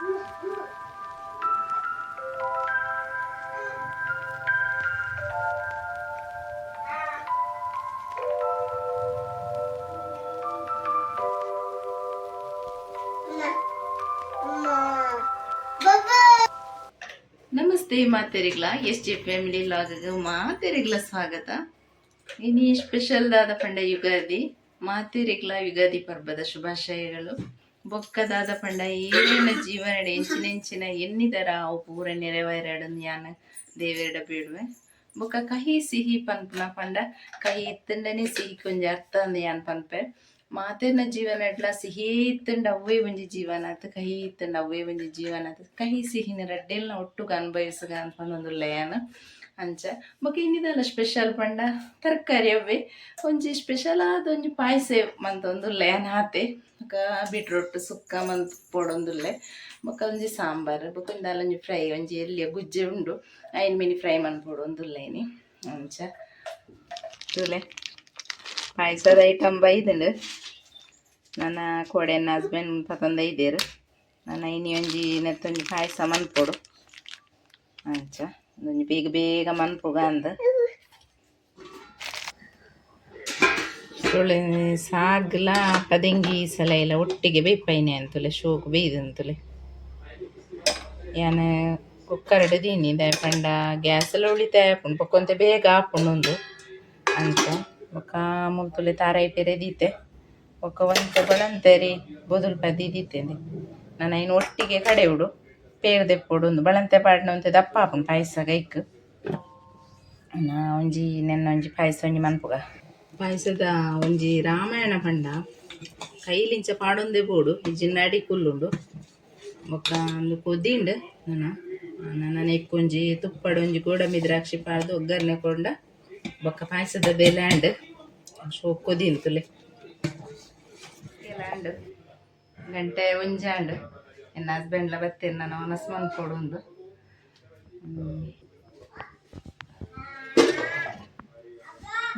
ನಮಸ್ತೆ ಮಾತೆರಿಗ್ಲ, S J family vlog ಮಾತೆರಿಗ್ಲ ಸ್ವಾಗತ. ಇನಿ ಸ್ಪೆಷಲ್ ದಾದ ಪಂಡ ಯುಗಾದಿ. ಮಾತೆರಿಗ್ಲ ಯುಗಾದಿ ಪರ್ಬದ ಶುಭಾಶಯಗಳು. ಬೊಕ್ಕ ದಾದ ಪಂಡ ಏರೇನ ಜೀವನಡ್ ಎಂಚಿನೆಂಚಿನ ಎನ್ನಿದರ ಅವು ಪೂರ ನೆರವೇರಡ್ ಯಾನ್ ದೇವೆರ್ಡ ಬೇಡುವೆ. ಬೊಕ್ಕ ಕಹಿ ಸಿಹಿ ಪನ್ಪುನ ಪಂಡ ಕಹಿ ಇತ್ತುಂಡನೆ ಸಿಹಿ ಒಂಜಿ ಅರ್ಥ ಅಂದ್ ಯಾನ್ ಪನ್ಪೆ. ಮಾತೆರ್ನ ಜೀವನಡ್ಲ ಸಿಹಿ ಇತ್ತುಂಡ ಅವ್ವೇ ಒಂಜಿ ಜೀವನ ಆತ್, ಕಹಿ ಇತ್ತುಂಡ ಅವ್ವೇ ಒಂಜಿ ಜೀವನ ಆತ್. ಕಹಿ ಸಿಹಿನ ರಡ್ಡೆಲ್ನ ಒಟ್ಟುಗು ಅನುಭವಿಸುಗ ಪನೊಂದುಲ್ಲೆ ಯಾನ್ ಅಂಚ. ಬೊಕ್ಕ ಇನ್ನಿದಲ್ಲ ಸ್ಪೆಷಲ್ ಪಂಡ ತರಕಾರಿ ಅವ್ವೆ ಒಂಜಿ ಸ್ಪೆಷಲ್ ಆದ್ ಒಂಜಿ ಪಾಯಸ ಮಂತೊಂದುಲ್ಲೆ ಯಾನ್ ಆತೆ. ಬೊಕ್ಕ ಬೀಟ್ರೋಟ್ ಸುಕ್ಕ ಮಂತ್ ಪೋಡೊಂದುಲ್ಲೆ. ಬೊಕ್ಕ ಒಂಜಿ ಸಾಂಬಾರ್, ಬೊಕ್ಕ ಒಂಜಿ ಒಂಜಿ ಫ್ರೈ, ಒಂಜಿ ಎಲ್ಯ ಗುಜ್ಜೆ ಉಂಡು, ಐನ್ ಮಿನಿ ಫ್ರೈ ಮನ್ಪೊಡೊಂದುಲ್ಲೆ ಇನಿ ಅಂಚ. ತೂಲೆ, ಪಾಯಸದ ಐಟಮ್ ಬೈದುಂಡು. ನನ್ನ ಕೋಡೆನ ಹಸ್ಬೆಂಡ್ ಪತೊಂದು ಇದ್ದೇರು. ನನ್ನ ಇನಿ ಒಂಜಿ ನೆತ್ತೊಂಜಿ ಪಾಯಸ ಮನ್ಪೊಡು ಅಂಚ. ಒಂಜಿ ಬೇಗ ಬೇಗ ಮನ್ಪುಗ ಅಂದ್. ತುಳೆ, ಸಾಗ್ಲ ಪದೆಂಗಿ ಸಲ ಇಲ್ಲ ಒಟ್ಟಿಗೆ ಬೇಯ್ಪೈನೆ ಅಂತುಲೆ, ಶೋಕು ಬೇಯ್ದಂತುಲೆ. ಯಾನ್ ಕುಕ್ಕರ್ ದೀನಿ, ದಾಯೆ ಪಂಡ ಗ್ಯಾಸ್ ಎಲ್ಲ ಉಳಿತಾಯ ಆಪುಂಡು, ಬೊಕ್ಕ ಒಂತೆ ಬೇಗ ಆಪುಂಡು ಉಂದು ಅಂಚ. ಬೊಕ್ಕ ಮುಲ್ತುಲೆ ತಾರಾಯಿ ಪೆರೆ ದೀತೆ, ಬೊಕ್ಕ ಒಂತೆ ಬಳಂತೆರಿ ಬೊದುಲ್ ಪದಿ ದೀತೆಂದೆ. ನನ ಐನ್ ಒಟ್ಟಿಗೆ ಕಡೆಯುಡು, ಪೇರ್ ದೆಪ್ಪೊಡು. ಉಂದು ಬಳಂತೆ ಪಾಡ್ನ ಒಂತೆ ದಪ್ಪ ಆಪುಂಡು ಪಾಯಸ ಗೈಕ್. ನಾ ಒಂಜಿ ನೆನ್ನ ಒಂಜಿ ಪಾಯಸ ಒಂಜಿ ಮನ್ಪುಗ. ಪಾಯಸದ ಒಂಜಿ ರಾಮಾಯಣ ಪಂಡ ಕೈಲಿಂಚ ಪಾಡೊಂದೇ ಬೋಡು, ಇಜ್ಜಿಂಡ ಅಡಿ ಕುಲ್ಲುಂಡು. ಬೊಕ್ಕ ಒಂದು ಕೊದಿಂಡ್. ನನ ನನ ಒಂಜಿ ತುಪ್ಪಡ್ ಒಂಜಿ ಗೋಡಂಬಿ ದ್ರಾಕ್ಷಿ ಪಾಡ್ದು ಒಗ್ಗರಣೆ ಕೊಂಡ ಬೊಕ್ಕ ಪಾಯಸದ ಬೇಲೆ ಆಂಡ್. ಶೋಕ್ ಕೊದಿಂಡ್ ತುಲೆ. ಆಂಡ್, ಗಂಟೆ ಒಂಜಾಂಡ್. ಎನ್ನ ಹಸ್ಬೆಂಡ್ಲ ಬತ್ತೇನು, ನಾನು ವನಸ್ ಮನ್ಪೊಡು ಉಂದು.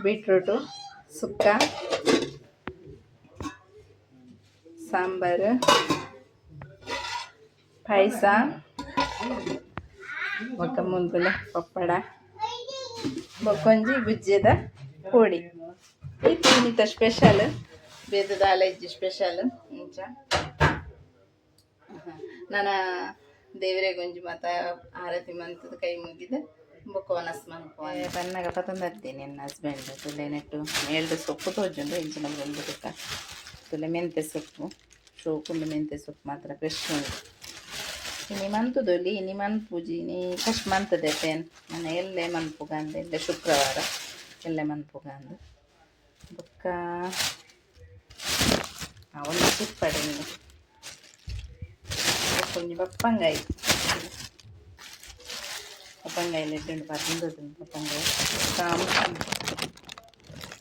ಬೀಟ್ರೂಟು ಸುಕ್ಕ, ಸಾಂಬಾರು, ಪಾಯಸ, ಬೊಕ್ಕ ಮುಂದುಲೆ ಪಪ್ಪಡ, ಬೊಕ್ಕೊಂಜಿ ಗುಜ್ಜೆದ ಪೊಡಿ. ಇತ್ತೆ ಇನ್ನಿತ ಸ್ಪೆಷಲ್ ಬೇತೆ ದಾಲ ಇಜ್ಜಿ ಸ್ಪೆಷಲ್ ಇಂಚ. ನನ ದೇವರೆಗೊಂಜಿ ಮಾತ ಆರತಿ ಮಂತದ ಕೈ ಮುಗಿದ ಬೊಕ್ಕ ವನಸ್ ಮನ್ಪುವ. ಬನ್ನಗ ಪತೊಂದು ಎನ್ನ ಹಸ್ಬೆಂಡ್. ತುಲೆ, ನೆಟ್ಟು ಮೇಲ್ಡ್ ಸೊಪ್ಪು ತೋಜುಂಡು ಇಂಚಿನ ಬಂದು. ಬೊಕ್ಕ ತುಲೆ, ಮೆಂತೆ ಸೊಪ್ಪು ಶೋಕುಂಡು. ಮೆಂತೆ ಸೊಪ್ಪು ಮಾತ್ರ ಫ್ರೆಶ್ ಉಂಡು. ಇನಿ ಮಂತುದೊಲಿ, ಇನಿ ಮನ್ಪುಜಿ. ಇನಿ ಫಸ್ಟ್ ಮಂತದೆ ಪೇನ್ ನನ್ನ ಎಲ್ಲೆ ಮನ್ಪುಗ ಅಂದ್, ಎಲ್ಲೆ ಶುಕ್ರವಾರ, ಎಲ್ಲೆ ಮನ್ಪುಗ ಅಂದ್. ಬೊಕ್ಕ ಒಂದು ಚಿಪ್ಪಡೆ ನೀನು ಒಂಜಿ ಬಪ್ಪಂಗಾಯಿ. ಬಪ್ಪಂಗಾಯಿ ಲೆಡ್ಡುಂಡು, ಪರಂದು ಬಪ್ಪಂಗಾಯಿ.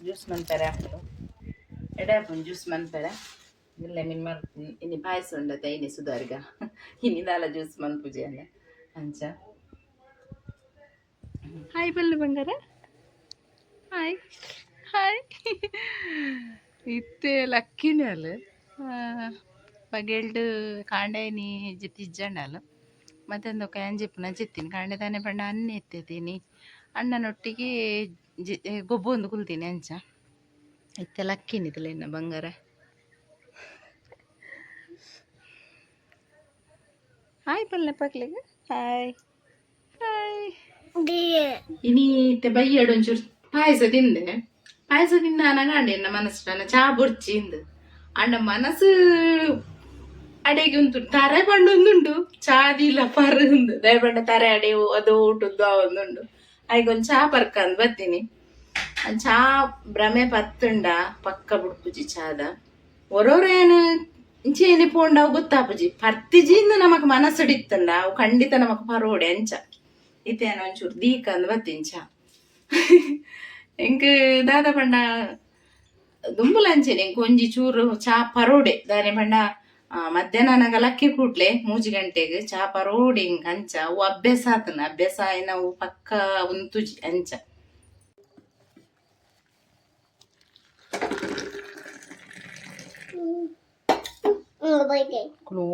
ಜ್ಯೂಸ್ ಮನ್ಪೆರೆ ಆಪುಂಡು, ಎಡೆ ಆಪುಂಡು ಜ್ಯೂಸ್ ಮನ್ಪೆರೆ. ಇಲ್ಲ ಮಿನ್ ಮಲ್ ಇನಿ ಪಾಯಸ ಉಂಡತೆ, ಇನಿ ಸುಧಾರ್ಗ ಇನಿ ದಾಲ ಜ್ಯೂಸ್ ಮನ್ಪುಜಿ ಅಂದ ಅಂಚ. ಹಾಯ್ ಬಲ್ಲು ಬಂಗಾರ, ಹಾಯ್ ಹಾಯ್. ಇತ್ತೆ ಲಕ್ಕಿನಲ್ ಪಗೆಲ್ಡ್ ಕಾಂಡೆ ನೀ ಜಿತ್ತಿಜ್ಜಂಡಲ್ ಮತ್ತೆಂದು ಕ್ಯಾಂಜಿಪ್ಪುನ ಜಿತ್ತಿನಿ. ಕಾಂಡೆ ತಾನೆ ಪಂಡ ಅನ್ನ ಎತ್ತೆತೀನಿ, ಅಣ್ಣನೊಟ್ಟಿಗೆ ಜಿ ಗೊಬ್ಬೊಂದು ಕುಲ್ತೀನಿ ಅಂಚ. ಇತ್ತೆ ಲಕ್ಕಿನಿದಲ್ಲ ಇನ್ನ ಬಂಗಾರ. ಹಾಯ್ ಪಲ್ಲೆ ಪಕ್ಲೆಗ್, ಹಾಯ್ ಹಾಯ್. ಇನಿ ಇತ್ತೆ ಬಯ್ಯಡು ಒಂಚೂರು ಪಾಯಸ ತಿಂದೆ. ಪಾಯಸ ತಿಂದ ಅನಗಾಂಡೆ ಎನ್ನ ಮನಸ್ಸು ನನ್ನ ಚಾ ಬೊರ್ಚಿ ಇಂದು. ಅಂಡ ಮನಸ್ಸು ಅಡೆಗೆ ಉಂಟು ತರೆ ಪಂಡೊಂದುಂಡು, ಚಾದಿಲ್ಲ ಪರ್ ಉಂದು. ದಯಪಂಡ ತರೆ ಅಡೆ ಅದು ಊಟದ್ದು ಒಂದುಂಡು. ಐಗೊಂದು ಒಂದ್ ಚಾ ಪರ್ಕಂದ್ ಬತ್ತೀನಿ. ಚಾ ಭ್ರಮೆ ಪತ್ತುಂಡ ಪಕ್ಕ ಬುಡ್ಪುಜಿ ಚಾದ. ಒರೋರೇನು ಇಂಚೇನೆ ಪೋಂಡ ಅವು ಗೊತ್ತಾಪುಜಿ. ಪರ್ತಿಜಿಂದ ನಮಕ್ ಮನಸ್ಸುಡಿತ್ತಂಡ ಅವು ಖಂಡಿತ ನಮಕ್ ಪರೋಡೆ ಅಂಚ. ಇತ್ತೇನ ಒಂಚೂರು ದೀಕಂದ್ ಬತ್ತೀನಿ ಚಾ. ಎಂಕ್ ದಾದ ಪಂಡ ದುಂಬುಲ ಅಂಚೆನೆ ಎಂಕ್ ಒಂಜಿ ಚೂರು ಚಾ ಪರೋಡೆ. ದಾನೆ ಪಂಡ ಮಧ್ಯಾಹ್ನ ಅನಗ ಲಕ್ಕಿ ಕೂಡ್ಲೆ 3 ಗಂಟೆಗ್ ಚಾ ಪರೋಡೆ ಎಂಕ್ ಅಂಚ. ಅವು ಅಭ್ಯಾಸ ಆತನ, ಅಭ್ಯಾಸ ಆಯಿನ ಅವು ಪಕ್ಕ ಉಂತುಜಿ ಅಂಚ.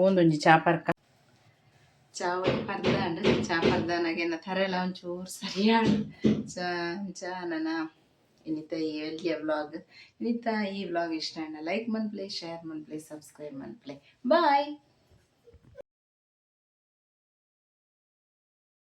ಒಂದೊಂಜಿ ಚಾ ಪರ್ಕ. ಚಾ ಪರ್ದಾಂಡ್. ಚಾ ಪರ್ದಾನಾಗ ಎನ್ನ ತರೆಲ ಒಂಚೂರು ಸರಿಯಾಂಡ್. ಚಾ ಚಾ ನನ ಇನಿತ ಈ ಎಲ್ಯ ವ್ಲಾಗ್. ಇನಿತ ಈ ವ್ಲಾಗ್ ಇಷ್ಟ ಆಂಡ ಲೈಕ್ ಮನ್ಪುಲೆ, ಶೇರ್ ಮನ್ಪುಲೆ, ಸಬ್ಸ್ಕ್ರೈಬ್ ಮನ್ಪುಲೆ. ಬಾಯ್.